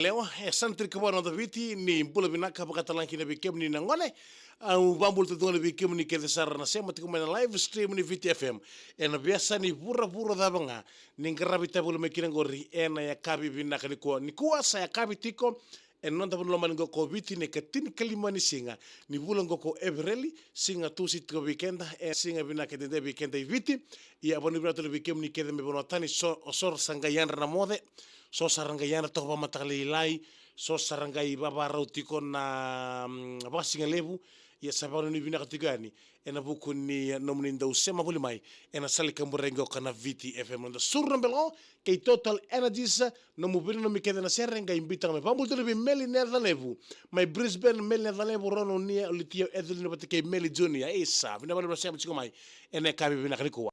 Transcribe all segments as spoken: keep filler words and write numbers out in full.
Lewa, e sa na tiri ka va na noda Viti, ni bula vinaka vakatalega kina vei kemuni na gone. Au vakabula tu ga vei kemuni kece sara na sema tiko mai na live stream ni Viti F M. Ena veiyasa ni vuravura cava ga ni qaravi tavulu mai kina qori, ena yakavi vinaka nikua. Nikua sa yakavi tiko ena noda vanua lomani qo ko Viti, na ikatinikalima ni siga ni vula qo ko Epereli, siga Tusi tiko vei keda, e siga vinaka edaidai vei keda i Viti. Ia, vanua vinaka tale vei kemuni kece mai vanua tani, so, so ra sa qai yadra na moce, so sa ra qai yadra toka vakamataka lailai, so sa ra qai vavarau tiko na, mm, vakasigalevu. Ia sa vakanuinui vinaka tiko yani ena vuku ni, eh, nomuni dau sema voli mai ena sala ni kaburaki qo ka na Viti F M. Noda suru na belo kei Total Energies, nomu veinanumi kece na sere, qai biuta ga mai. Vakabula tale vei Meli Necalevu mai Brisbane, Meli Necalevu, Rono Nia, Litia, Evelyn vata kei Meli Junior. Isa, vinaka vakalevu na sema tiko mai ena yakavi vinaka nikua.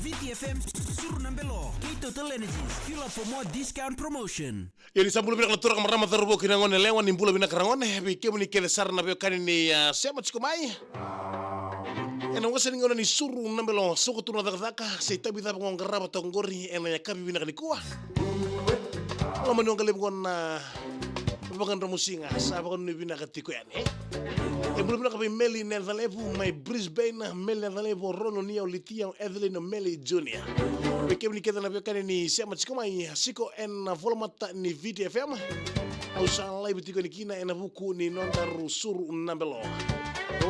Viti F M, suru na belo kei Total Energies. Fuel up for more discount promotion. Ia ni sa bula vinaka na turaga, marama, cauravou kei na gone yalewa, ni bula vinaka ragone, vei kemuni kece sara na veiwekani ni, ah, sema tiko mai. Ena wasa ni gauna ni suru na belo, soko tu na cakacaka, se itavi cava ga o qarava toka qori ena yakavi vinaka nikua. Loma ni waqa levu qo na vakadromusiga, sa vakanuinui vinaka tiko yani, e? E bula vinaka vei Meli Necalevu mai Brisbane, Meli Necalevu, Rono Nia, Litia, Evelyn, Meli Junior. Vei kemuni kece na veiwekani ni sema tiko mai, siko ena volamata ni Viti F M. Au sa live tiko yani kina ena vuku ni nodaru suru na belo.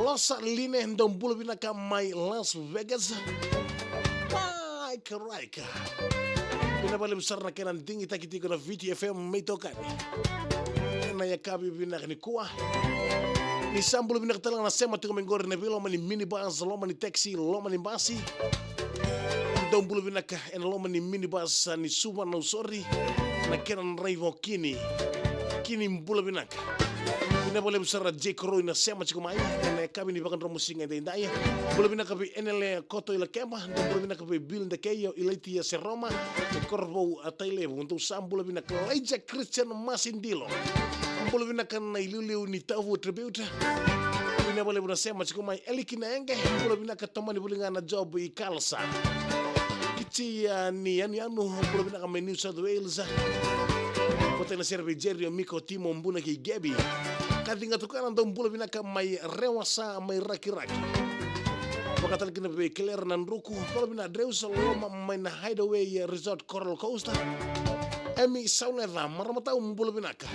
Losa Line, dou bula vinaka mai Las Vegas. Raika, raika. Vinaka vakalevu sara na kena digitaki tiko na Viti F M me itokani ena yakavi vinaka nikua. Ni sa bula vinaka talega na sema tiko mai qori ena veiloma ni minibus, loma ni taxi, loma ni basi. Dou bula vinaka ena loma ni minibus ni Suva, Nausori, na kena draiva o Kini. Kini, bula vinaka. Vinaka vakalevu sara Jake Roy na sema tiko mai ena yakavi ni vakadromusiga edaidai. Bula vinaka vei Enele Koto Ilakeba, dou bula vinaka vei Bill Dekeio, Ilaitia Seroma, e Korovou, a, Tailevu, dou sa bula vinaka. Elijah Christian Masidilo, bula vinaka na iliuliu ni Tavu Tribute. Vinaka vakalevu na sema tiko mai. Elikina Ege, bula vinaka, tomani voli ga na job i Kalasa. Kiti, a, ni yanuyanu, bula vinaka mai New South Wales. Vata na sere vei Jerry, o Miko, Timo, Buna kei Gabi. Kaci Gatukana, dou bula vinaka mai Rewasa, mai Rakiraki. Vakatale kina vei Kelera Nadruku, bula vinaka Dreus, loma mai na Hideaway Resort Coral Coast. Emi Sauleca, marama tau, bula vinaka.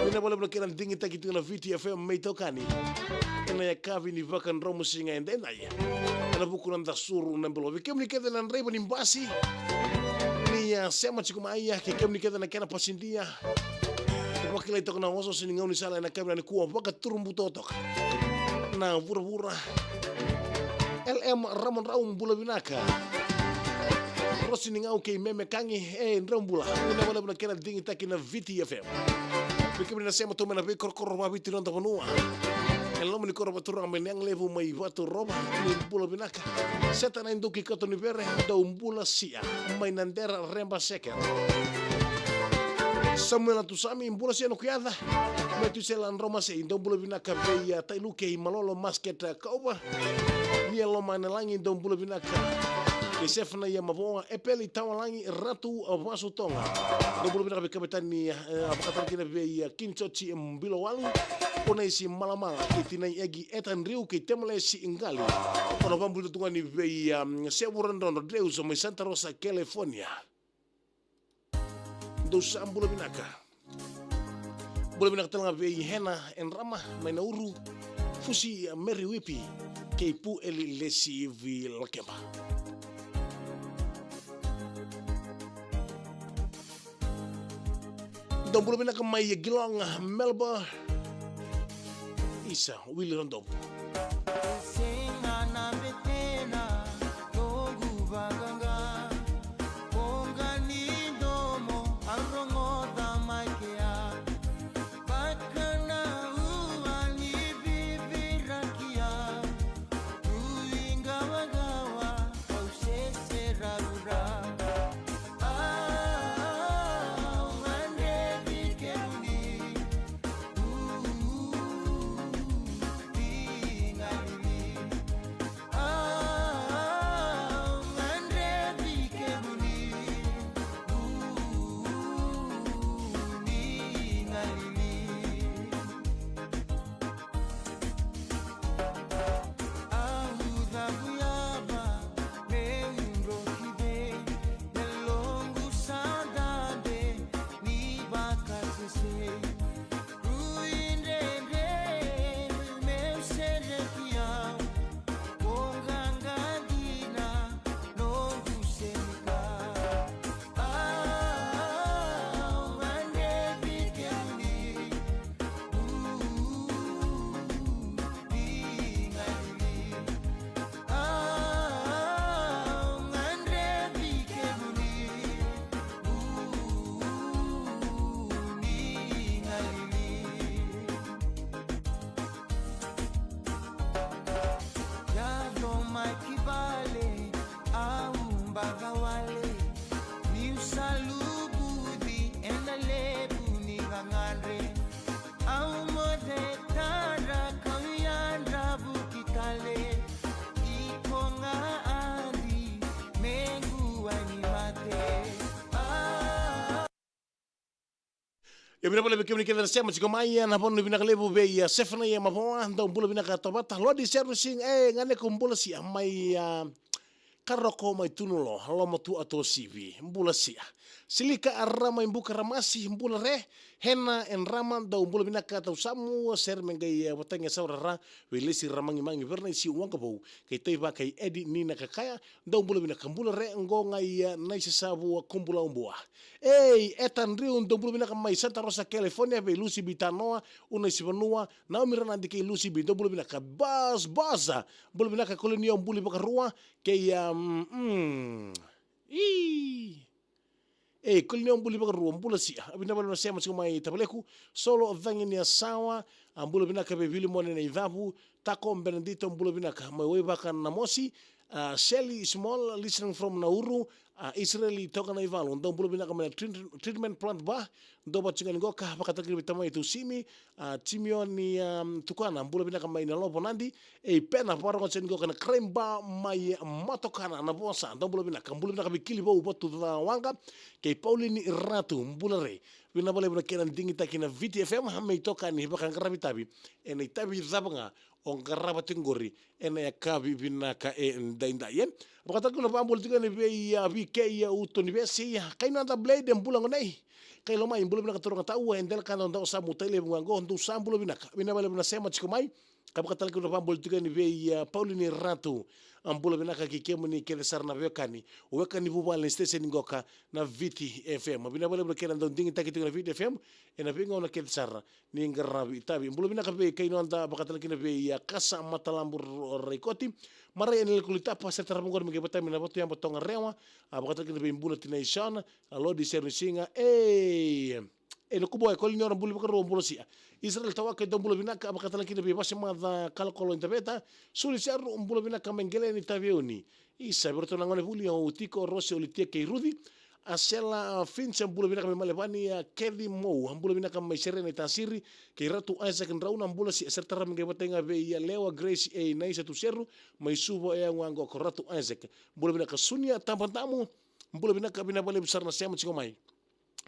Vinaka vakalevu na kena digitaki tiko na Viti F M me itokani ena yakavi ni vakadromusiga edaidai. Ena vuku na dasuru na belo. Vei kemuni kece na draiva ni basi, ni, a, sema tiko mai, a, kei kemuni kece na kena pasidia. Vakilai toka na osooso ni gaunisala ena yakavi nikua, vakaturubutaka toka na vuravura. L M Ramodrau, bula vinaka. Rosi ni Gau kei Meme Kagi, e, drau bula. Vinaka vakalevu na kena digitaki na Viti F M. Vei kemuni na sema tu mai na veikorokoro vaviti ni noda vanua. E loma ni koro vakaturaga mai Nagalevu, mai Vaturova, ni bula vinaka. Seta na iduki Katonivere, dou bula sia mai Nadera, Reba Seke. Samuela Tusami, bula sia na kuyaca. Mai Tuisela Dromasei, dou bula vinaka vei, a, Tailuke i Malolo, Masket, a, Kauva. Nia Lomanalagi, dou bula vinaka. Kei Sefanaia Mavoa, Epeli Tawalagi, Ratu, a, Vasu Toga. Dou bula vinaka vei Kavetani, e, a, vakatale kina vei, a, Kinsochi Bilowalu, o Naisi Malamala, kei Tinai Egi, Eta Driu, kei Temalesi Qali. Au na vakabula tu ga yani vei, a, Sevura Drodro Dreus mai Santa Rosa, California. Dou sa bula vinaka. Bula vinaka talega vei Hena Edrama mai Nauru, Fusi Meri Wipi, kei Pu Eli Lesi Vilakeba. Dou bula vinaka mai Geelong, Melbourne. Isa, Wili Rodovu. Sega na betena, noqu vaqaqa. Boqa ni domo, au rogoca mai kea. Vaka na ua ni vivirakia. Tui qawaqawa, au sese rawura. Au gadrevi kemuni. E vinaka vakalevu vei kemuni kece na sema tiko mai, e, na vanua vinaka levu vei, e, Sefanaia Mavoa, dou bula vinaka Tovata, Lodi Seru Sing, e, ganeko bula sia, mai, e, Karoko mai Tunulo, Lomatua Tosivi, bula sia. Silika Rama i Buka Ramasi, bula re, Hena e Rama, dou bula vinaka Tausamu, sere me qai, e, vatagi e saurara, vei Lesi Ramagimagi Verenaisi Waqavou, kei Taiva kei Edi Nina Kakaya, dou bula vinaka bula re, qo ga ia Naisasavu Kubulaubua. Ei, Eta Driu, dou bula vinaka mai Santa Rosa, California, vei Lusi Bitanoa, Unaisi Vanua, Naomi Ranadi kei Lusi Bi, dou bula vinaka Bas, Bas, bula vinaka Kolinio Buli Vakarua, kei, um, mm, i. Ei, Kolinio Buli Vakarua, bula sia. Vinaka vakalevu na sema tiko mai Tavaleku, Solo Cagi ni Asawa, a bula vinaka vei Vilimone na Icavu, Tako Benedito, bula vinaka mai Waivaka na Mosi, a, Shelly Small, listening from Nauru, a, Israeli Toka na Ivalu, dou bula vinaka mai na treat-, treatment plant ba, dou vatu tiko yani qoka, vakataki vei tamai Tusimi, a, Timioni, a, Tukana, bula vinaka mai na Lovo Nadi, ei Pena, vakarogo tiko yani qoka na crime ba mai Matokana, na vosa, dou bula vinaka, bula vinaka vei Kili Vou Vatu Cawaqa, kei Paulini Ratu, bula re, vinaka vakalevu na kena digitaki na Viti F M, me itokani vakaqaravi tavi, ena itavi cava ga, o qarava tiko qori, ena yakavi vinaka edaidai, e. Vakataki na vabula tiko yani vei, a, V K, a, Uto ni Vesi, a, kai noda Blade, e bula gonei. Kai Lomai, bula vinaka turaga tau, e dela ka dau dau sa mutai levu ga qo, dou sa bula vinaka. Vinaka vakalevu na sema tiko mai. Ka vakatalaki na vabula tiko yani vei, a, Paulini Ratu. A bula vinaka kei kemuni kece sara na veiwekani. O weka ni vuvale ni station qoka na Viti F M. Vinaka vakalevu na kena dau digitaki tiko na Viti F M. Ena veigauna kece sara. Ni qaravi itavi. Bula vinaka vei kai noda vakatalakina vei, a, Kasa Matalabu Ro-, Raikoti. Marai ena Lekulitapa, sere tarava qori me qai vata mai na Vatu Yaba Toga Rewa. A vakatalakina vei Bula Tinai Sean, a Lodi Seru Siga. Ei, e na kubo e Koliniora Buli Vakarua bula sia. Israel Tawaka e dau bula vinaka, a vakatalakina vei Vase Maca Kalokolo i Daveta. Suli Seru bula vinaka mai Qele ni Taveuni. Isa, vei ratou na gone vuli o Tiko, Rosi, Olitia kei Ruci. A Sela, a Finch, a bula vinaka mai Malevani, a Kethi Mou, a bula vinaka mai Serena i Tasiri, kei Ratu Isaac Drauna, a bula si, a sere tarava me qai vataiga vei a Lewa Grace e Naisa Tuseru, mai Suva e Aguago ko Ratu Isaac, bula vinaka Sunia Tabadamu, bula vinaka vinaka vakalevu sara na sema tiko mai.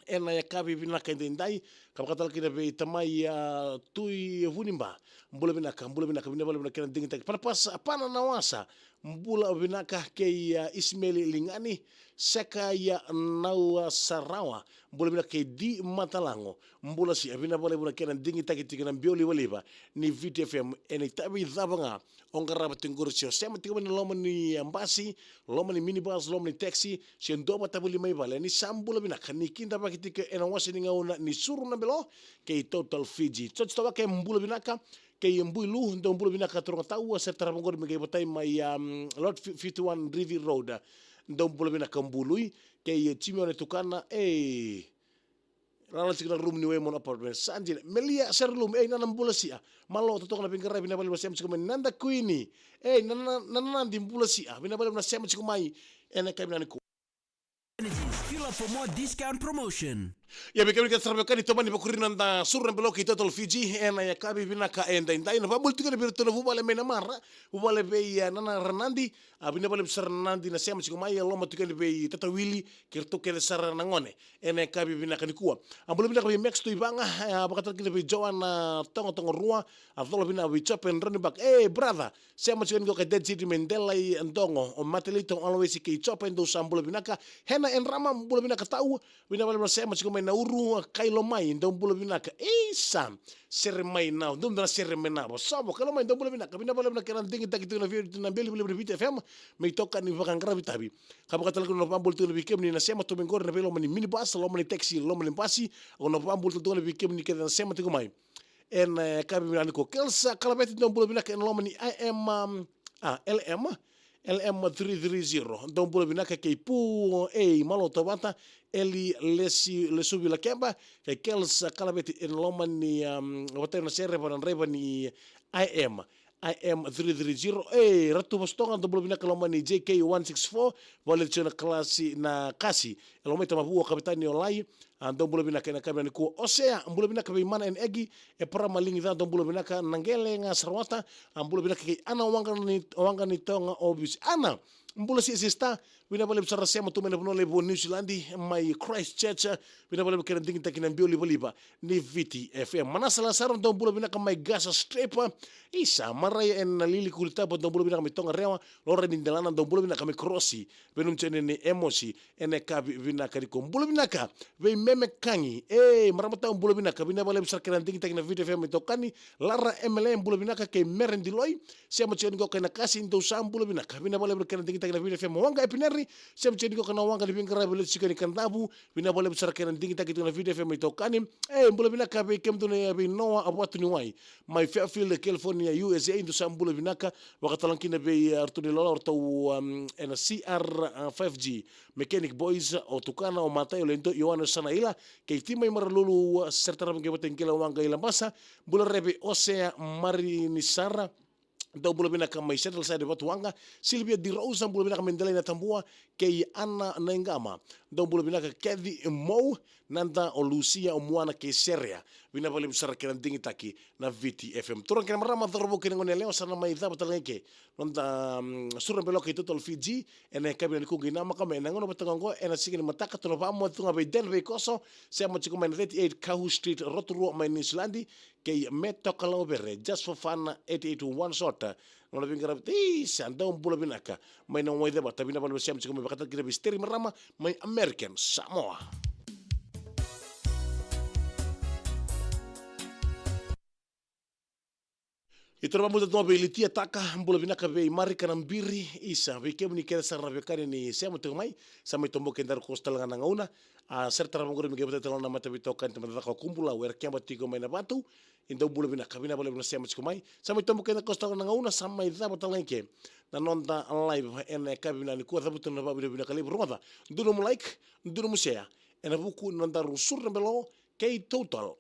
Ena yakavi vinaka edaidai, ka vakatalakina vei tamai a Tui Vuniba, bula vinaka, bula vinaka, vinaka vakalevu na kena digitaki. Pana pasa, pana na wasa, bula vinaka kei a Ismaili Ligani, Seka ia Naua Sarawa, bula vinaka kei Di Matalago, bula si, a vinaka vakalevu na kena digitaki tiko na biolivaliva, ni Viti F M, ena itavi cava ga, o qarava tiko qori se o sema tiko mai na loma ni, a, basi, loma ni minibus, loma ni taxi, se dua vata voli mai vale, ni sa bula vinaka, ni kidavaki tiko ena wase ni gauna ni Suru na Belo, kei Total Fiji. George Tawaka e bula vinaka, kei Bui Lu, dou bula vinaka turaga tau, a sere tarava qori me qai vatai mai, um, Lot fi-, fifty-one Rivi Road. Dou bula vinaka Bului, kei Jimione Tukana, ei. Lala tiko na rumu ni Waimona Apartment. Sa dina. Melia Serlum, ei, nana bula sia. Malo, totoka na veiqaravi, vinaka vakalevu na sema tiko mai. Nada Kuini. Ei, nana, nana Nadi bula sia. Vinaka vakalevu na sema tiko mai. Ena kai vinaka nikua. Energy, still up for more discount promotion. Ia, vei kemuni kece sara vei kani tomani vakuri na da Suru na Belo kei Total Fiji. Ena yakavi vinaka edaidai. Na vabula tiko yani vei ratou na vuvale mai Namara. Vuvale vei, e, nana Ranadi. A vinaka vakalevu sara na Nadi na sema tiko mai, a loma tiko yani vei Tata Wili, kei ratou kece sara na gone. Ena yakavi vinaka nikua. A bula vinaka vei Max Tuivaga, e, a vakatalakina vei Joana Togotogo Rua, a cola vinaka vei Jope Dronibak. E, brother, sema tiko yani qo ka Dead City me Delai Dogo, o Matelito, Aloisi kei Jope, dou sa bula vinaka. Hena Enrama, bula vinaka tau, vinaka vakalevu na sema tiko mai Nauru, a kai Lomai, dou bula vinaka. Isa, sere mai na, dou na sere mai na, vo, sa vo, kai Lomai, dou bula vinaka. Vinaka vakalevu na kena digitaki tiko na vi-, na biolivaliva ni Viti F M, me itokani vakaqaravi tavi. Ka vakatalaki na vabula tiko na vei kemuni na sema tu mai qori na veiloma ni minibus, loma ni taxi, loma ni basi, au na vabula tiko na vei kemuni kece na sema tiko mai. Ena, e, yakavi vinaka nikua. Kelsa Kalaveti, dou bula vinaka ena loma ni I M, um, a, L M, L M three three zero. Dou bula vinaka kei Pu, ei, Malo Tovata, Eli Lesi, Lesuvi Lakeba, kei Kelsa Kalaveti ena loma ni, um, vatai na sere va na draiva ni I M. I M three three zero. E, Ratu Vasotoga, dou bula vinaka loma ni J K one six four, vale tiko na kalasi na kasi. E loma i Tamavua, Kavetani Olai, a, dou bula vinaka ena yakavi nikua. Osea, bula vinaka vei Mana and Egi, e Parama Ligica, dou bula vinaka na Qele ga Sarawata, a, bula vinaka kei Ana Waqa ni, Waqa ni Toga Ovisi. Ana, Bula si sister, vinaka vakalevu sara sema tu mai na vanua levu o New Zealand, mai Christchurch, vinaka vakalevu kena digitaki na biau livaliva ni Viti F M. Manasa Lasaro, dou bula vinaka mai Gaza Strip. Isa, Maraia ena Lili Kulitaba, dou bula vinaka mai Togarewa, Lora ni Delana, dou bula vinaka mai Korosi, Venum Jone ni Emosi, ena yakavi vinaka nikua. Bula vinaka vei Meme Kagi. E, marama tau bula vinaka, vinaka vakalevu sara kena digitaki na Viti F M mai Tokani, Lara Emele bula vinaka kei Mere Diloi, sema tiko nikua kei na kasi, dou sa bula vinaka, vinaka vakalevu kena digitaki na Viti F M. Waqa Epineri, sema tiko nikua kei na waqa ni veiqaravi lesu tiko ni Kadavu, vinaka vakalevu sara kena digitaki tiko na Viti F M mai Tokani. E, bula vinaka vei kemudou na vei Noa Avatu ni Wai, mai Fairfield, California, U S A, dou sa bula vinaka, vaka talega kina vei, e, ratou ni lola, ratou, um, ena C R, uh, five G, Mechanic Boys, o Tukana, o Matai, o Ledo, Ioane Sanaila, kei Timai Maralulu, uh, sere tarava qai vata qila waqa i Labasa, bula re vei Osea Marinisara, dou bula vinaka mai Central Side Vatuwaqa, Silvia Di Rosa, bula vinaka mai Delai na Tabua, kei Ana Naigama, dou bula vinaka Kathy Mou, Nada, o Lucia, o Muana kei Serea, vinaka vakalevu sara kena digitaki na Viti F M. Turaga kei na marama, cauravou kei na gone yalewa, sa na mai cava talega ke noda, mm, sura belo kei Total Fiji, ena yakavi nikua qai namaka mai ena gauna vata ga oqo, ena siga ni mataka, tou na vakamoce tu ga vei Denver Koso, sema tiko mai na thirty-eight Kahu Street, Rotorua mai New Zealand, kei Meto Kalauvere, Just for Fun, eight eight one Sota, nona veiqaravi, isa, dou bula vinaka, mai na wai cevata, vinaka vakalevu sema tiko mai, vaka talega kina vei Steri Marama, mai American Samoa. Ito na vamuta tu vei Litia Taka, bula vinaka vei Marika na Biri, isa, vei kemuni kece sara na veiwekani ni sema tiko mai, sa mai tobo kedaru koso talega na gauna, a, sere tarava qori me qai vata talega na mataveitokani, tamata caka o Kubulau, era keba tiko mai na Vatu, e dou bula vinaka, vinaka vakalevu na sema tiko mai, sa mai tobo kedaru koso talega na gauna, sa mai cava talega ke na noda live, ena yakavi vinaka nikua, cavuta na vakavinavinaka levu, rogoca, dua nomu like, dua nomu share, ena vuku ni nodaru sura belo, kei Total